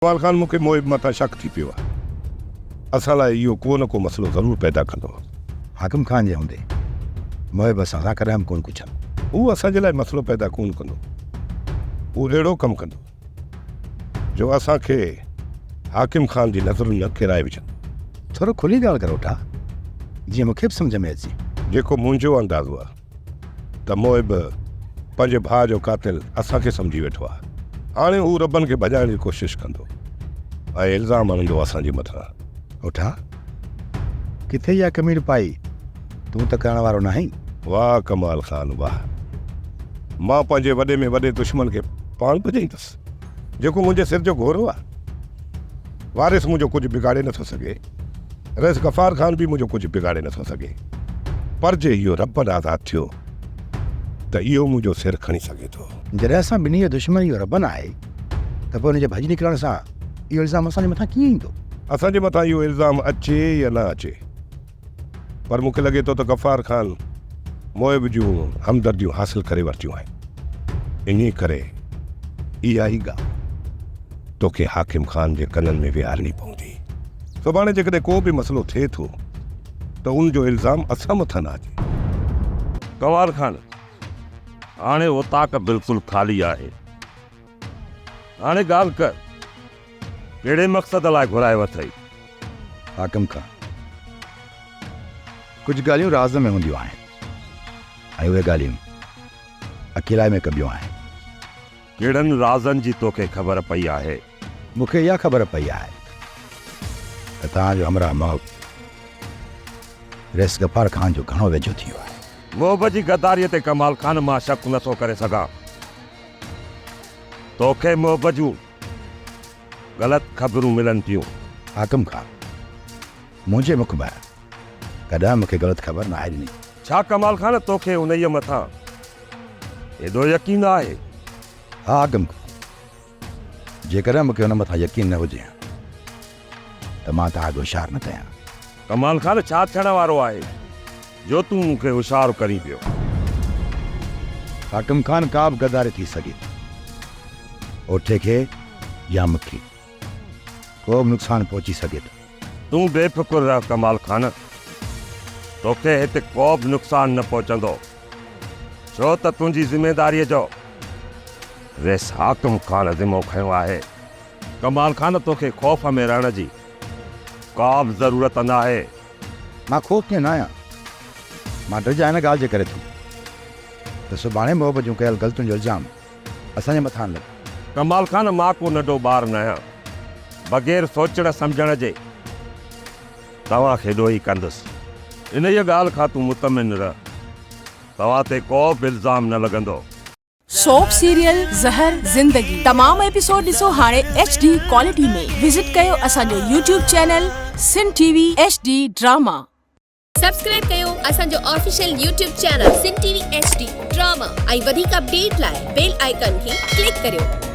ڪمال خان مون کي محب مٿان شڪ ٿي پيو آهي. اسان لاء اهو ڪو نه ڪو مسئلو ضرور پيدا ڪندو. حاڪم خان جي هوندي محب اسان سان ڪڏهن به ڪونه ڪڇندو. هو اسان جي لاء مسئلو پيدا ڪونه ڪندو. هو اهڙو ڪم ڪندو جو اسان کي حاڪم خان جي نظرن مان ڪيرائي وجهندو. ٿورو کلي ڳالهه ڪر اوٺا، جيئن مون کي به سمجهه ۾ اچي. جيڪو منهنجو اندازو آهي. ته محب پنهنجي ڀاء جو قاتل اسان کي سمجهي ويٺو آهي. هاڻي هو ربن کي ڀڄائڻ جي ڪوشش ڪندو ۽ الزام هڻندو اسان جي مٿان. اوٺا، ڪٿي اها ڪميڻ پائي تون ته ڪرڻ وارو ناهين. واهه ڪمال خان واهه. مان پنهنجي وڏي ۾ وڏي دشمن کي پاڻ ڀڄائيندس، جيڪو منهنجي سر جو گهورو آهي. وارث منهنجو ڪجهه بگاڙي نٿو سگهي. رئيس غفار خان به منهنجو ڪجهه بگاڙي نٿو سگهي، پر جي اهو ربن آزاد ٿيو ته اهو منهنجو سر کڻي سگهي ٿو. جڏهن اسان ٻنهي جو دشمن اهو ربن آهي ته پوء ان جي ڀڄي نڪرڻ سان اهو الزام اسان جي مٿان ڪيئن ايندو؟ اسان جي مٿان اهو الزام اچي يا نه اچي، پر مون کي لڳي ٿو ته غفار خان محب جون همدرديون حاصل ڪري ورتيون آهن، انهي ڪري اها ئي ڳالهه توکي حاڪم خان جي ڪنن ۾ ويهارڻي پوندي. سڀاڻي جيڪڏهن ڪو به مسئلو ٿئي ٿو ته ان جو الزام اسان مٿان نه اچي. ڪمال خان، هاڻي اوطاق بلڪل خالي آهي. هاڻي ڳالهه ڪر، ڪهڙي مقصد لاء گهرايو اٿئي؟ حاڪم خان، ڪجهه ڳالهيون راز ۾ هونديون آهن ۽ اهي ڳالهيون اڪيلائي ۾ ڪبيون آهن. ڪهڙن رازن جي توکي خبر پئي آهي؟ مون کي اها خبر پئي آهي ته توهان جو همراهه محب رئيس غفار خان جو گهڻو ويجهو ٿي ويو آهي. محب جي غداريء تي ڪمال خان مان شڪ نٿو ڪري سگهان. توکي محب جون غلط خبرون ملن ٿيون. حاڪم خان، منهنجي مخبر ڪڏهن مون کي غلط خبر ناهي ڏني. ڇا ڪمال خان توکي انهيء مٿان ايڏو يقين آهي؟ ها حاڪم خان، جيڪڏهن مون کي ان مٿان يقين نه هجي ها ته مان توهان کي هوشيار نه ڪيان ها. ڪمال خان ڇا ٿيڻ وارو آهي جو تون مون کي هوشيار ڪرين پيو؟ حاڪم خان ڪا به غداري ٿي سگهي ٿي. اوٺي کي يا مون کي ڪو به نقصان پهچي سگهي ٿو. تون بي فڪر رهه ڪمال خان، توکي هت ڪو به نقصان نه پهچندو، ڇو ته تنهنجي ذميداريء جو رئيس حاڪم خان ذمو کنيو آهي. ڪمال خان توکي خوف ۾ رهڻ جي ڪا به ضرورت ناهي. مان خوف ۾ ناهيان، مان ڊڄان ان ڳالهه جي ڪري ٿو ته سڀاڻي محبت جون ڪيل غلطين جو الزام اسان جي مٿان نه لڳي. ڪمال خان مان ڪو ننڍو ٻار ناهيان، بغير سوچڻ سمجهڻ جي توهان کي ڏوهي ڪندس. انهيء ڳالهه کان تون مطمئن رهه، توهان تي ڪو به الزام نه لڳندو. سوپ سيريل زهر زندگي تمام ايپيسوڊ ڏسو هاڻي ايڇ ڊي ڪوالٽي ۾ وزٽ ڪيو اسان جو YouTube channel Sindh T V H D drama. Subscribe ڪيو اسان جو official YouTube channel Sindh T V H D drama ۽ وڌيڪ اپڊيٽ لاء بيل آئيڪان کي ڪلڪ ڪريو.